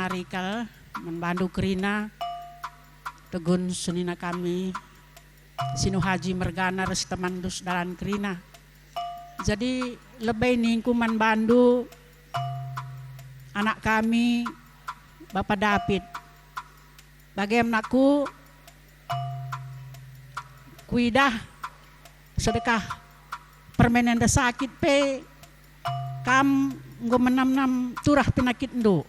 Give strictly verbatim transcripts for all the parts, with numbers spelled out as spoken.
Rikal, man bandu kerina, tegun senina kami, Sinu Haji mergana ras temanndu sedalan kerina. Jadi lebe ningku man bandu, anak kami, Bapa David. Bage me nakku, kuidah sedekah permen enda sakit pe kam enggo menam-nam turah penakitndu.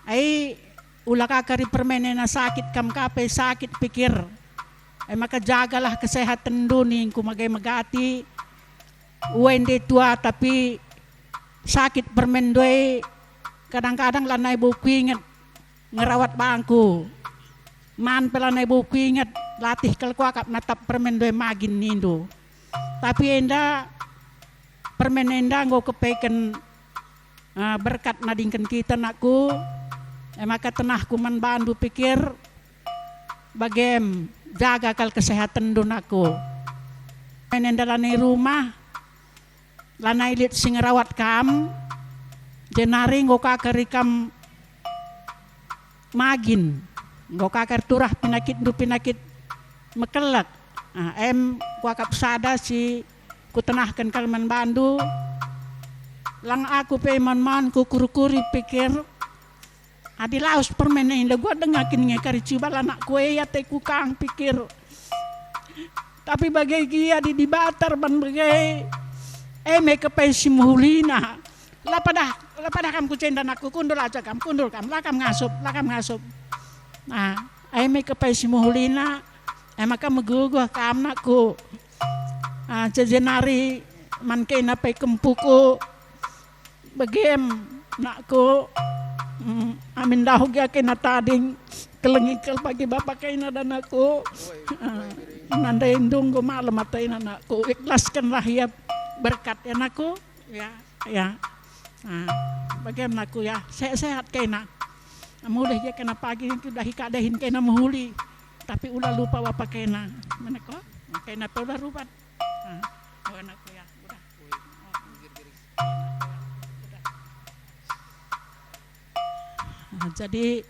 Ai, ula ka kari permen enda sakit kam ka pe sakit pikir. E maka jagalah kesehatenndu ningku, mage megati. Ue nde tua tapi sakit permen ndai, kadang-kadang lanai bo kuinget ngerawat bangku. Man pe lanai bo kuinget, latih kal kuakap natap permen ndai magin nindu. Tapi enda, permen enda enggo kepeken, eh, berkat nadingken kita, nakku. E maka tenahku man bandu pikir, bagem, jaga kal kesehatenndu, nakku. Permen enda lanai rumah, lanai lit si ngerawat kam, jenari enggo ka kari kam magin, enggo ka kari turah penakitndu penakit mekelek. Ah, em kuakap sada si kutenahken kal man bandu, lang aku pe man-man kukuri-kuri pikir, adi lawes permen enda, gua denga kin nge kari cuba lanakku e, ateku kang pikir. Tapi bage gia di Dibata erban bage, e me kepe si mehulina. La padah, la padah kam ku jenda, nakku, kundul aja kam, kundul kam, la kam ngasup, la kam ngasup. Nah, e me kepe si mehulina, e maka meguguh kam, nakku. Ah, jenari man kena pe kempuku. Bagem, nakku, mm, amin ndauh gia kena tading, kelengi kal pagi bapa kena dan aku. Ah, nandai ndunggo malem atena, nakku, ikhlaskenlah ia berkat ya, nakku. Ya, ya. Ah, bagem, nakku, ya, sehat-sehat kena. Mulih gia kena pagi, dahi kadehin kena mehuli. Tapi ula lupa bapa kena. Mana ko? Kena pe ula rubat. Ah, oh, nakku, ya, udah. Nah, jadi,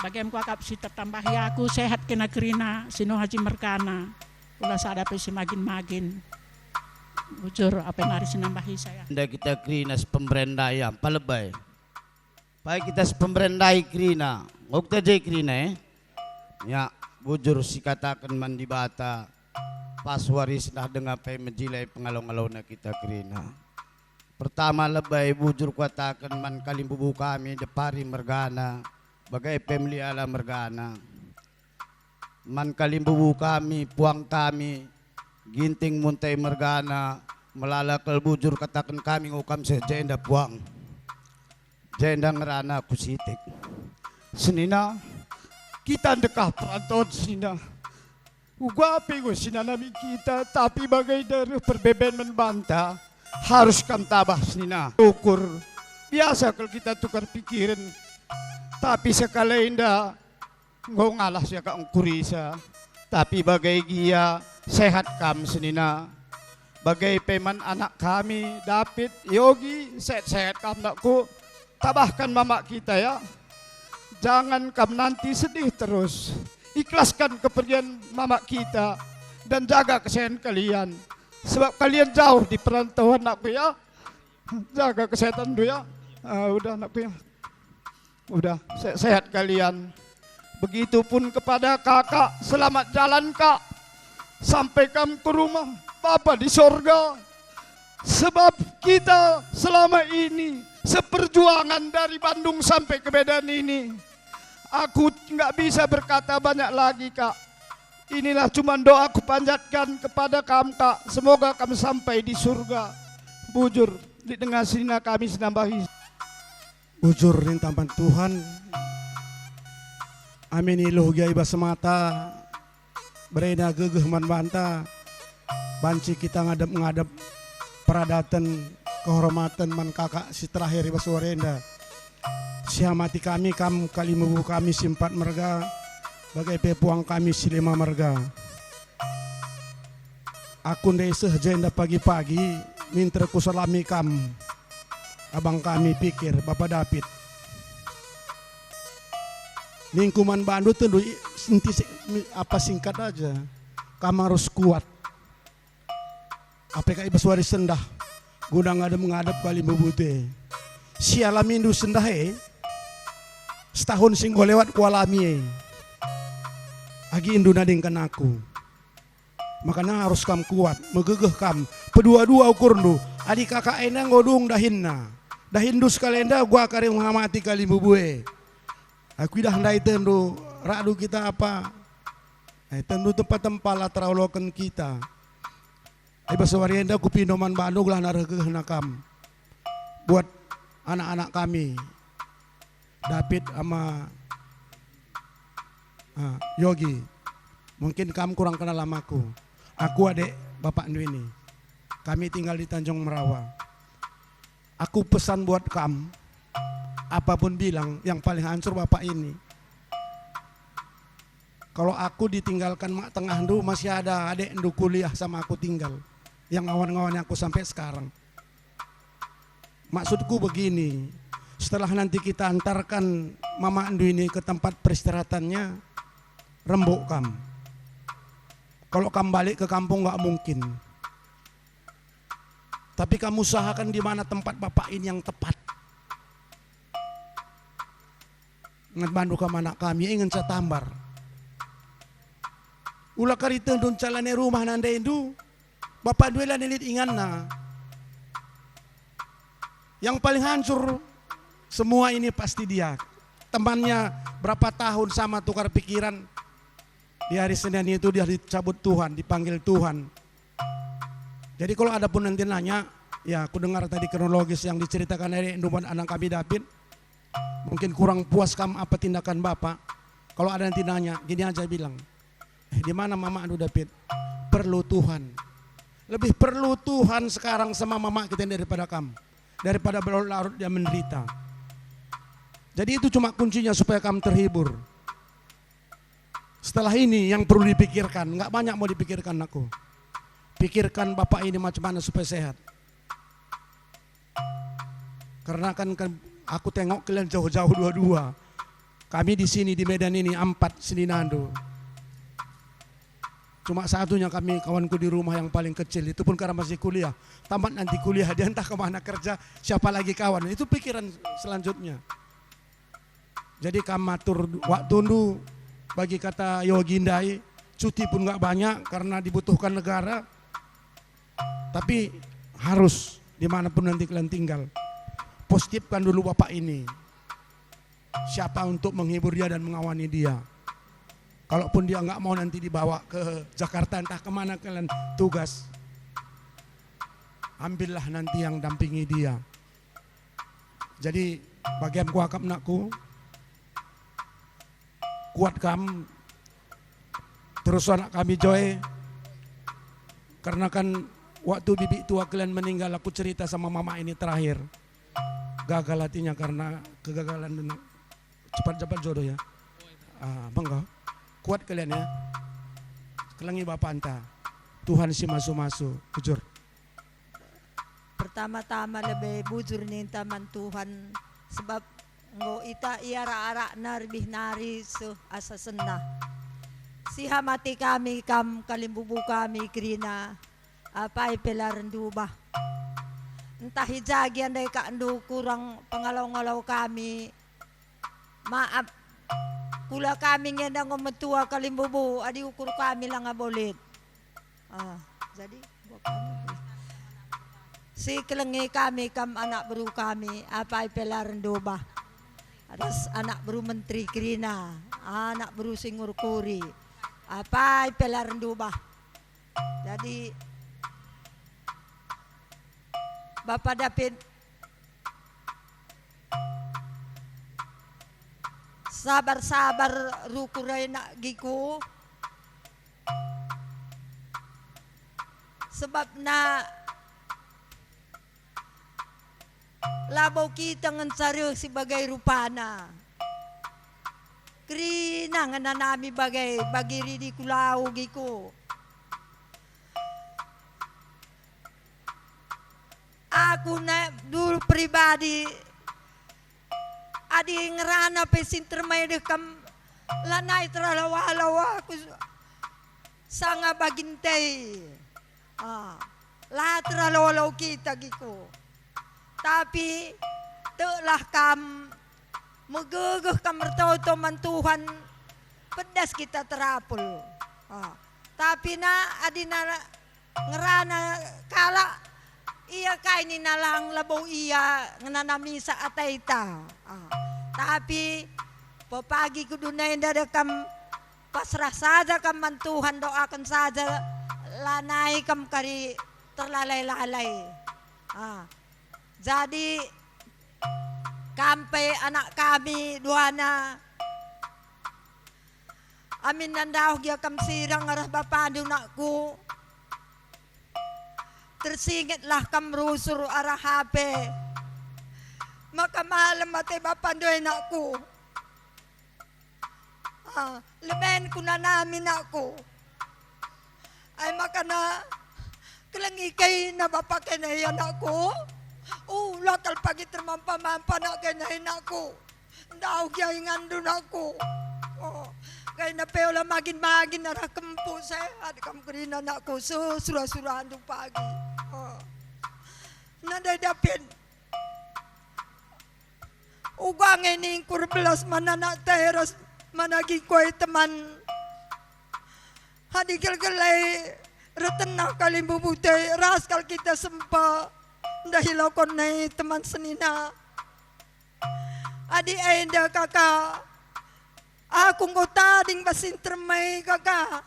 bagem kuakap si tertambahi aku, sehat kena kerina, Sinu Haji mergana. Ula sada pe si magin-magin. Bujur, apa nari si nambahi saya? Nda kita kerina si pemberendai, ya, palebai. Pai kita si pemberendai kerina. Ngok taje kerina, eh? Ya, bujur si kataken man Dibata. Pas warisna denga pe mejilai pengalo-ngalona kita kerina. Pertama lebe bujur kuataken man kalimbubu kami Depari mergana, bage pe Meliala mergana. Man kalimbubu kami, puang kami, Ginting Muntai mergana, melala kal bujur kataken kami nggo kam seh jenda puang. Jenda ngerana ku sitik. Senina, kita ndekah perantauan senina. Uga pe enggo sinanami kita, tapi bage enda reh perbeben man banta, harus kam tabah senina. Ukur, biasa kal kita tukar pikiren, tapi sekali enda enggo ngalah siakap engkurisa. Tapi bage gia sehat kam senina. Bage pe man anak kami, David, Yogi, sehat-sehat kam nakku. Tabahkan mamak kita ya. Jangan kam nanti sedih terus. Ikhlaskan kepergian mamak kita dan jaga kesehatan kalian. Sebab kalian jauh di perantauan, nakku ya. Jaga kesehatanndu ya. Ah, udah, nakku ya. Udah, se-, sehat kalian. Begitupun kepada kakak, selamat jalan, Kak. Sampai kam ke rumah Bapa di sorga. Sebab kita selama ini seperjuangan dari Bandung sampai ke Medan ini. Aku nggak bisa berkata banyak lagi, Kak. Inilah cuma doa kupanjatkan kepada kam, Kak. Semoga kam sampai di surga. Bujur, di tengah sini kami senambahi. Bujur ninta man Tuhan. Amin iluh gia i bas mata, berena gegeh man banta, banci kita ngadep-ngadep peradaten kehormaten man kakak si terakhir i bas wari enda. Siamati kami kam kalimbubu kami si empat merga, bage pe puang kami si lima merga. Aku ndai seh jenda pagi-pagi, minter kusalami kam, abang kami pikir, Bapa David. Ningku man bandu tendu i-, senti si-, mi-, apa singkat aja. Kam harus kuat. Ape ka i bas wari sendah, guna ngadep-ngadep kalimbubu e. Si alamindu sendah e, setahun si enggo lewat kualami e. Agi indu nadingken aku. Makana arus kam kuat, megegeh kam, pedua-dua ukurndu. Adi kakak enda enggo dung dahinna, dahinndu sekalenda uga kari mengamati kalimbubu e. Aku idah ndai tendu, rakdu kita apa? Eh, tendu tempa-tempa la terauloken kita. I bas wari enda kupindo man bandu gelah nareh gegehna kam buat anak-anak kami, David ama, ah, Yogi. Mungkin kam kurang kenal ama aku. Aku adek bapakndu ini. Kami tinggal di Tanjung Merawa. Aku pesan buat kam, apapun bilang, yang paling hancur bapak ini. Kalau aku ditinggalkan mak tengahndu, masih ada adekndu kuliah sama aku tinggal, yang ngawan-ngawani aku sampai sekarang. Maksudku begini, setelah nanti kita antarkan mamakndu ini ke tempat peristirahatannya, rembuk kam. Kalau kam balik ke kampung, nggak mungkin. Tapi kam usahakan di mana tempat bapak ini yang tepat. Nget bandu kam anak kami, ingen sa tambar. Ula kari tendu ncalane rumah nandendu, bapakndu e la lit inganna. Yang paling hancur semua ini pasti dia. Temannya berapa tahun sama tukar pikiran, di hari Senin itu dia dicabut Tuhan, dipanggil Tuhan. Jadi kalau ada pun nanti nanya, ya, aku dengar tadi kronologis yang diceritakan Eri Nduman anak kami David, mungkin kurang puas kam apa tindakan bapak. Kalau ada nanti nanya, gini aja bilang, "Eh, di mana mamakndu David?" Perlu Tuhan. Lebih perlu Tuhan sekarang sama mamak kita ini daripada kam, daripada berlarut-larut dia menderita. Jadi itu cuma kuncinya supaya kam terhibur. Setelah ini yang perlu dipikirkan, nggak banyak mau dipikirkan aku. Pikirkan bapak ini macam mana supaya sehat. Karena kan, kan aku tengok kalian jauh-jauh dua-dua. Kami di sini di Medan ini empat seninandu. Cuma satunya kami kawanku di rumah yang paling kecil, itu pun karena masih kuliah. Tamat nanti kuliah, dia entah kemana kerja, siapa lagi kawan. Itu pikiran selanjutnya. Jadi kam atur waktundu bagi kata Yogi ndai, cuti pun nggak banyak karena dibutuhkan negara. Tapi harus dimanapun nanti kalian tinggal, positifkan dulu bapak ini. Siapa untuk menghibur dia dan mengawani dia? Kalaupun dia nggak mau nanti dibawa ke Jakarta, entah kemana kalian tugas, ambillah nanti yang dampingi dia. Jadi, bagian kuakap nakku, kuat kam, terus anak kami Joy, karena kan waktu bibi tua kalian meninggal, aku cerita sama mama ini terakhir. Gagal hatinya karena kegagalan dan cepat dapat jodoh ya. Ah, mengko. Kuat kalian ya. Kelengi bapanta. Tuhan si masu-masu, bujur. Pertama-tama lebe bujur ninta man Tuhan, sebab enggo ita ia arak-arakna rebih nari seh asa sendah. Sihamati kami kam, kalimbubu kami kerina, apai pe la erndubah. Ntah i ja gia ndai kakndu kurang pengalau-ngalau kami, maap. Kula kami nge enda enggo metua kalimbubu, adi ukur kami langa bolit. Ah, jadi, buat kami. Si kelengi kami kam anak beru kami, apai pe la erndubah. Ras anak beru menteri kerina, anak beru si ngurkuri, apai pe la erndubah. Jadi, Bapa David, sabar-sabar rukur rai nak giku, sebabna labo kita ngenca reh si bagai rupana. Kerina ngenanami bagai bagi ridi kulau giku. Aku na dulu pribadi, adi ngerana pe si termaideh kam Lanai teralo-alo aku s-, sanga baginte. Ah, la teralo-alo kita giku. Tapi teklah kam, megegeh kam ertoto man Tuhan, pedas kita terapul. Ah, tapi na adi na ngerana kalak, ia kai nina lang labo ia ngenanami sa ataita. Ah, tapi pepagi kudunenda de kam pasrah saja kam man Tuhan, doaken saja, lanai kam kari terlalai-lalai. Ah, jadi kam pe anak kami duana, amin ndauh gia kam sirang arah bapandu nakku. Tersingetlah kam rusur arah hape. Maka malem ate bapandu e nakku. Ah, leben ku nanami nakku. Ai makana kelengi kai na bapa kena ia nakku. Uh, lakal pagi termampa-mampa nak kena ia nakku. Ndauh gia ingandu nakku. Oh, kai na pe ola magin-magin arah kempu sehat kam kerina nakku, su-, sura-surandu pagi. Oh. Nadai dapin. Uga nge ningku erbelas man anak teras man agi kuai teman. Adi gelgelai retengah kali mbubute ras kal kita sempa ndahi lokon nai teman senina. Adi enda kaka, aku enggo tading basin termai kaka.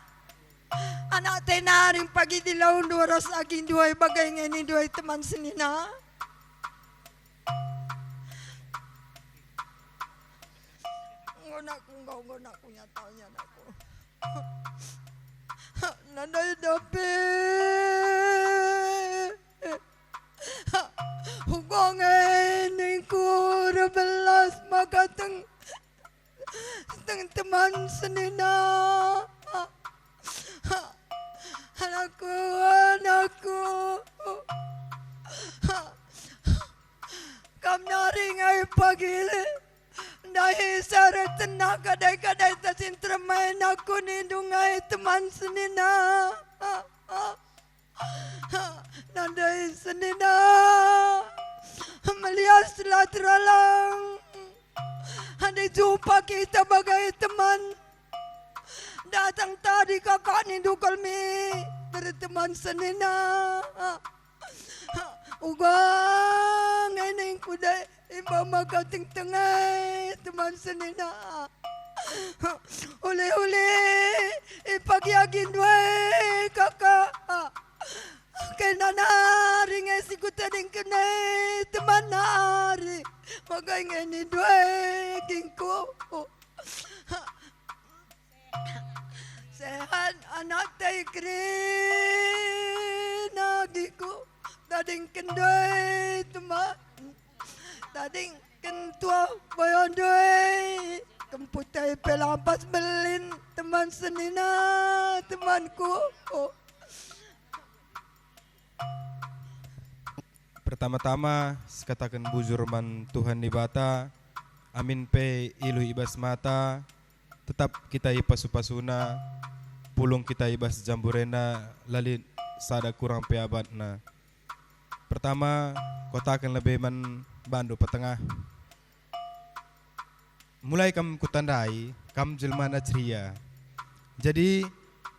Anak tenari pagi di laundu ras agi duai bagai ngeni duai teman senina. Enggo nakku, enggo, enggo nakku nyatanya nakku. Nadai dapin. Uga nge ningku erbelas maka teng, teng teman senina. Anakku, anakku. Kam nari ngai pagi ndahi sare tenah kadai-kadai tasin termain aku nindu ngai teman senina. Nadai senina, meliaslah teralang. Andai jumpa kita bagai teman, datang tadi kakak nindu kal mi berteman senina. Uga ngeningku dai. Imba maka tengtengai teman senina. Ule-ule ipagi-agi ndue kaka. Kena nari nge si kutadingken e teman nari. Maka nge ni ndue gingku. Sehat anak tai kerina gingku. Tadingken ndue teman. Tadingken tuah boyo ndue. Kempu tai pe lampas belin teman senina, temanku. Pertama-tama, sikataken bujur man Tuhan Dibata, amin pe iluh i bas mata, tetap kita i pasu-pasuna, pulung kita i bas jamburena, la lit sada kurang pe abatna. Pertama, kutaken lebe man bandu petengah. Mulai kam kutandai, kam jelmana ceria. Jadi,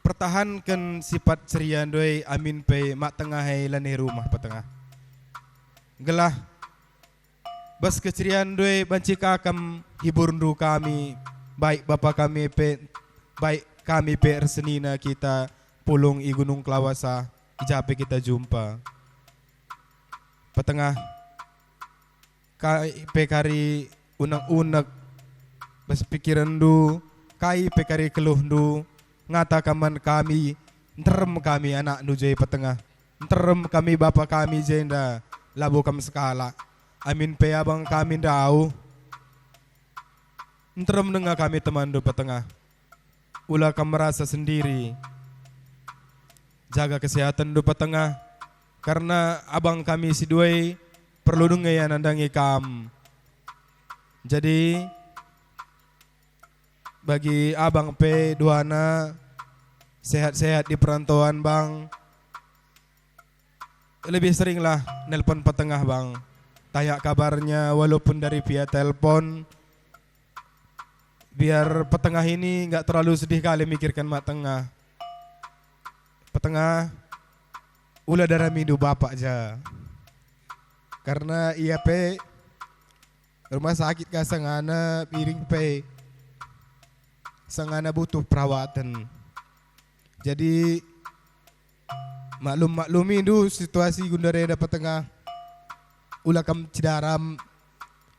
pertahanken sipat ceria ndoi amin pe mak tengah e lanai rumah petengah. Gelah bas kecerian ndoi banci ka kam hiburndu kami, baik bapa kami pe, baik kami pe ersenina kita pulung i Gunung Kelawasa, i ja pe kita jumpa. Petengah, kai pe kari unek-unek bas pikirenndu, kai pe kari keluhndu, ngata kam man kami, nterem kami anakndu je petengah, nterem kami bapa kami jenda, labo kam sekalak. Amin pe abang kami ndauh, nterem denga kami temanndu petengah. Ula kam merasa sendiri. Jaga kesehatenndu petengah, karena abang kami si dua e perlu denga ia nandangi kam. Jadi, Bagi abang pe duana sehat-sehat di perantauan, Bang. Lebih seringlah nelpon petengah, Bang. Tanya kabarnya walaupun dari via telepon. Biar petengah ini nggak terlalu sedih kali mikirkan mak tengah. Petengah, ula daramindu bapak ja. Karena ia pe rumah sakit ka sangana biring pe sangana butuh perawatan. Jadi, maklum-maklumindu situasi gundar enda petengah. Ula kam cidaram,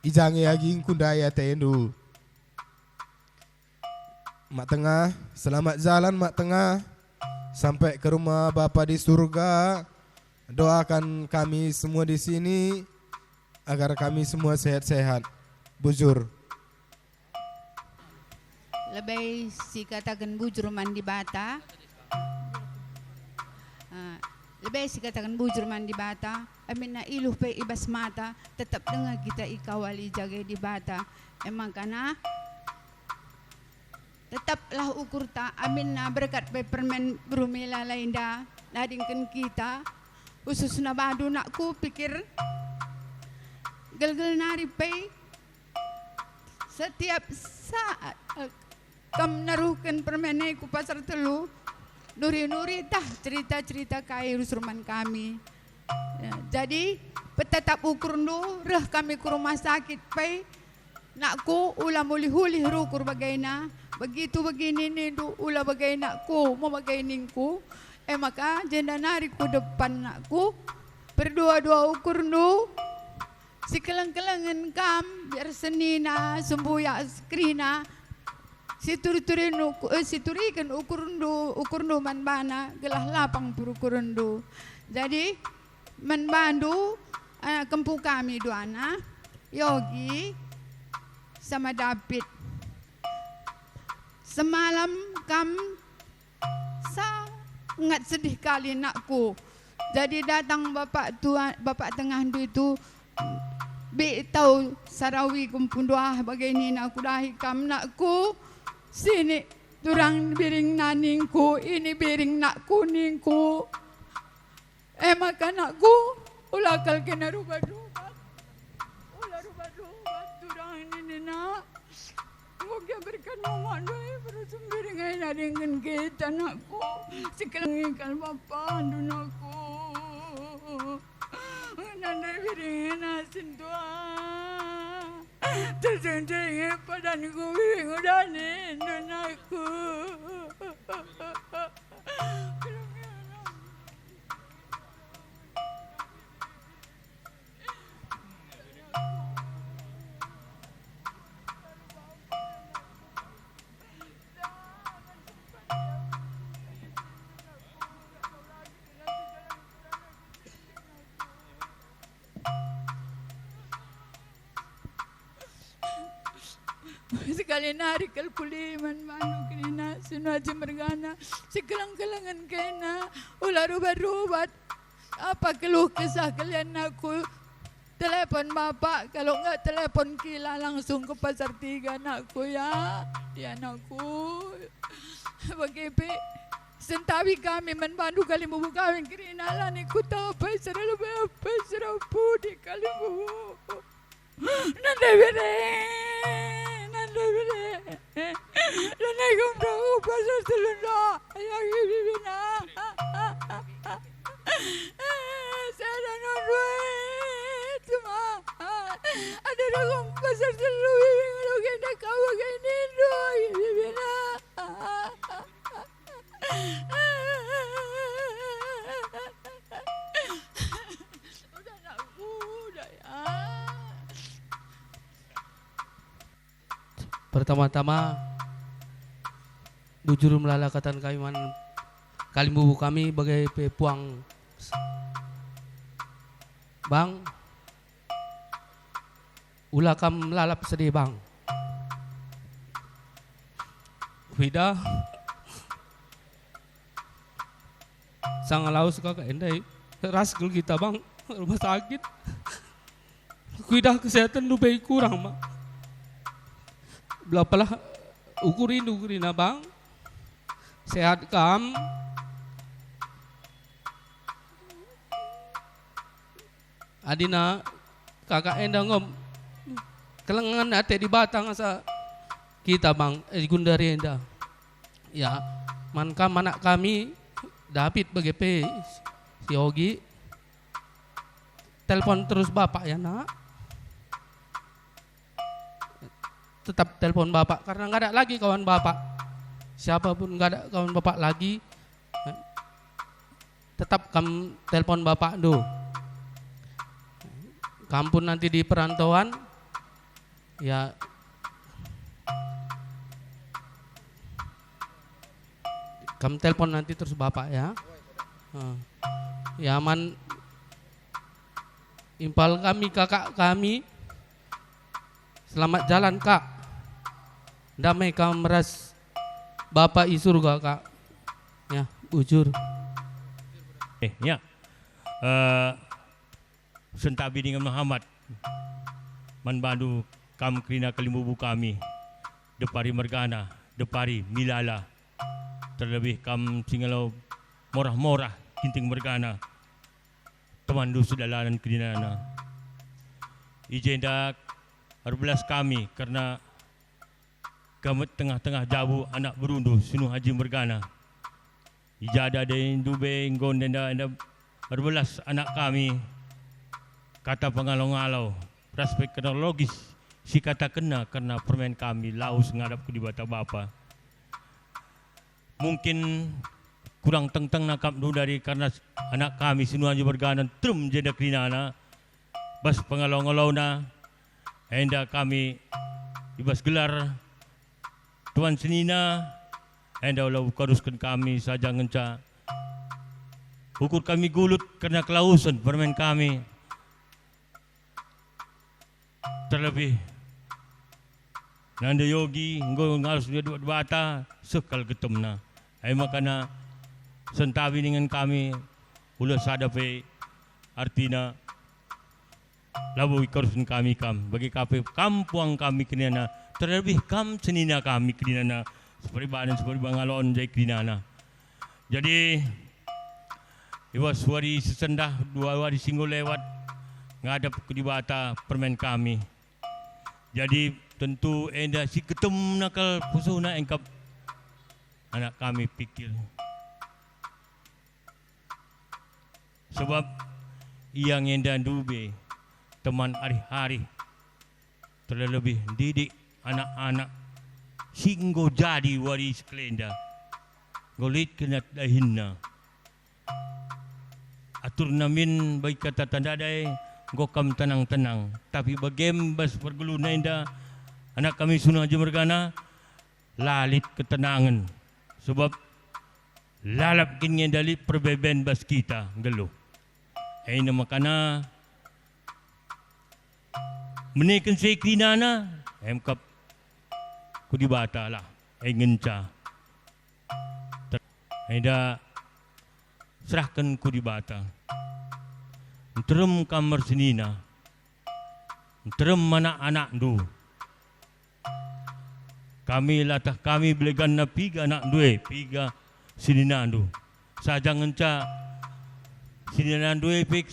i ja nge agi engkundai atendu. Mak tengah, selamat jalan mak tengah, sampai ke rumah Bapa di surga. Doakan kami semua di sini, agar kami semua sehat-sehat. Bujur. Lebe sikataken bujur man Dibata. Ah, lebe sikataken bujur man Dibata, aminna iluh pe i bas mata, tetap denga kita ikawali jage Dibata. Emangkana, tetaplah ukurta, aminna berkat pe permen beru mela enda nadingken kita, khususna bandu nakku pikir gelgel nari pe setiap saat, eh, kam naruhken permen e ku Pasar Telu, nuri-nuri tah cerita-cerita kai rusur man kami. Ya, jadi, petetap ukurndu, reh kami ku rumah sakit pe, nakku, ula mulih-ulih rukur bagena, begitu begini nindu, ula bage nakku, me bage ningku. E maka, jenda nari ku depan nakku, perdua-dua ukurndu, sikeleng-kelengen kam, biar senina, sembuyak kerina, situri-turin uku-, eh, situriken ukurndu, ukurndu man bana, gelah lapang perukurenndu. Jadi, man bandu, anak kempu kami duana, Yogi sama David. Semalam kam sangat sedih kali, nakku. Jadi datang bapak tua, bapak tengahndu itu, bi tau sarawi kempundu ah, bage nina, kudahi kam, nakku. Sini turang biring na ningku, ini biring nakku ningku. E maka nakku, ula kal kena rubat-rubat. Ula rubat-rubat, turang nini nak. Enggo gia berkat mamakndu e, perusum biring e nadingken kita nakku. Sikelengi kal bapandu nakku. Nandai biring e nasin tua. Terjeng-jeng e padanku biring udah nindu nakku. Sekali nari kal kuli man bandu kerina, sinu aja mergana, sikeleng-kelengen kena, ula rubat-rubat. Apa keluh kesah kalian nakku? Telepon bapak, kalau enggak telepon kila langsung ke Pasar Tiga nakku ya. Ya nakku. Bage pe, sentabi kami man bandu kalimbubu kami kerina, la ningku tau pe sera lebe pe sera pudi kalimbubu. Nande bere, nande bere. Nande gumrau Pasar Telu enda, ya bibina. Saya nundue cuma. Ada dalam Pasar Telu, bibi, kalau kena kau bagi nindu, bibina. Pertama-tama, bujur melala katan kami man kalimbubu kami bage pe puang. Bang, ula kam lalap sedih, Bang. Kuidah, sanga lawes ka enda, ras kal kita, Bang, rumah sakit. Kuidah kesehatenndu pe kurang, Bang. Belapalah Ukuri, ukuri na bang. Sehat kam? Adina kakak enda ngom kelengen ate Dibata ngasa kita bang, eh, gundari enda. Ya, man kam anak kami, David bage pe si Ogi. Telpon terus bapak ya, Nak. Tetap telpon bapak, karena nggak ada lagi kawan bapak. Siapapun nggak ada kawan bapak lagi, tetap kam telpon bapakndu. Kam pun nanti di perantauan, ya, kam telpon nanti terus bapak ya. Eh, ya, man impal kami, kakak kami. Selamat jalan, Kak. Damai kam ras Bapa i surga, Kak. Ya, bujur. Eh, ya. Eh, sentabi dengan Muhammad. Man bandu kam kerina kalimbubu kami. Depari mergana, depari milala. Terlebih kam singalo morah-morah Ginting mergana. Temanndu sedalanen kerinana. I jenda erbelas kami kerna kam tengah-tengah jabu anak berundu Sunu Haji mergana. I jenda ndube enggo enda, enda erbelas anak kami. Kata pengalo-ngalo, perspektif kronologis si katakenna kerna permen kami lawes ngadap ku Dibata Bapa. Mungkin kurang tengteng nakapndu dari karna anak kami Sunu Haji mergana nterem jenda kerinana bas pengalo-ngalona, enda kami i bas gelar tuan senina, enda ula ukarusken kami saja ngenca ukur kami gulut kerna kelawesen permen kami. Terlebih nande Yogi enggo ngalus Dibata seh kal getemna. E makana sentabi ningen kami ula sada pe artina labo ikarusken kami kam, bage ka pe kam puang kami kerinana, terlebih kam senina kami kerinana, seperibanen seperiba ngalon jai kerinana. Jadi, i bas wari sesendah, dua wari si enggo lewat, ngadap ku Dibata permen kami. Jadi, tentu enda si getemna kal pusuhna engkap anak kami pikir. Sebab ia ngenda ndube teman arih-arih, terlebih ndidik anak-anak si enggo jadi wari sekelenda, enggo lit kena dahinna. Aturna min bagi kata tandadai, enggo kam tenang-tenang, tapi bagem bas pergeluna enda, anak kami Sunu Haji mergana, la lit ketenangen, sebab lalap kin ngenda lit perbeben bas kita nggeluh. Enda makana meneken si kerinana, emkap ku Dibata lah, e ngenca. Ter-, enda serahken ku Dibata. Nterem kam ersenina, nterem anak-anakndu. Kami latah kami beleganna piga anakndu e, piga seninandu. Saja ngenca seninandu e pe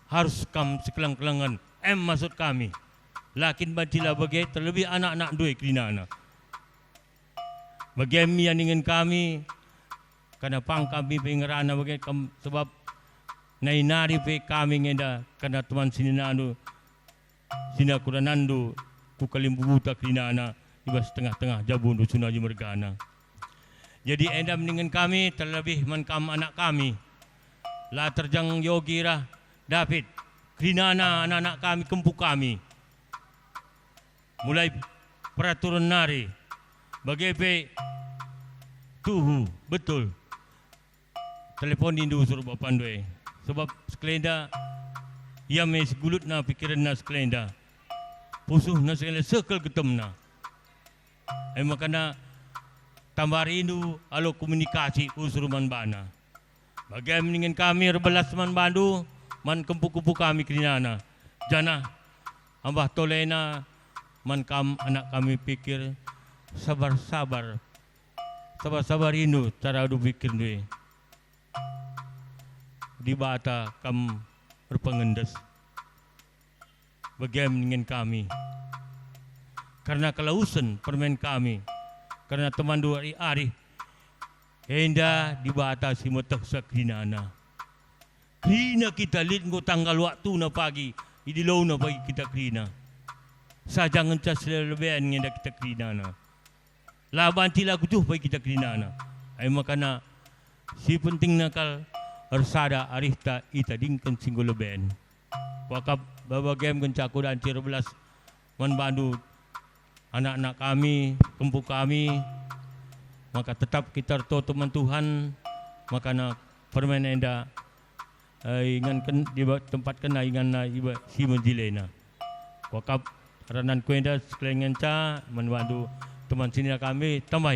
harus kam sekeleng-kelengen. Em maksud kami. La kin banci la bage, terlebih anak-anakndu e kerinana. Bage me ia ningen kami, karna pang kami pe ngerana bage kam, sebab nai nari pe kami ngenda karna teman seninandu. Sinakuranandu ku kalimbubuta kerinana i bas tengah-tengah jabundu Sunu Haji mergana. Jadi enda mendingen kami, terlebih man kam anak kami. La terjeng Yogi rah David, kerinana anak-anak kami, kempu kami. Mulai peraturan nari, bage pe tuhu, betul. Telepon nindu usur bapandu e. Sebab sekelenda, ia me segulutna pikirenna sekelenda. Pusuhna sekelenda sekel getemna. E makana tambarindu alo komunikasi usur man bana. Bage ningen kami erbelas man bandu, man kempu-kempu kami kerinana. Janah ambah tolena man kam anak kami pikir, Sabar-sabar. Sabar-sabar indu cara adu pikirndu e. Dibata kam erpengendes. Bage me ningen kami. Kerna kelawesen permen kami, kerna temanndu ari-ari, enda Dibata si metehsa kerinana. Kerina kita lit enggo tanggal waktuna pagi, idiloNa pagi kita kerina. Saja ngenca si lebe-leben nge enda kita kerinana. La banci la kujuh pagi kita kerinana. Ai makana si pentingna kal ersada arihta itadingken si enggo leben. Kuakap baba gem kenca kudanci erbelas man bandu anak-anak kami, kempu kami, maka tetap kita ertoto man Tuhan, makana permen enda, eh, inganken, diba-, tempatkenna inganna iba si menjilena. Kuakap ranan ku enda sekelengenca man bandu teman senina kami, tambain.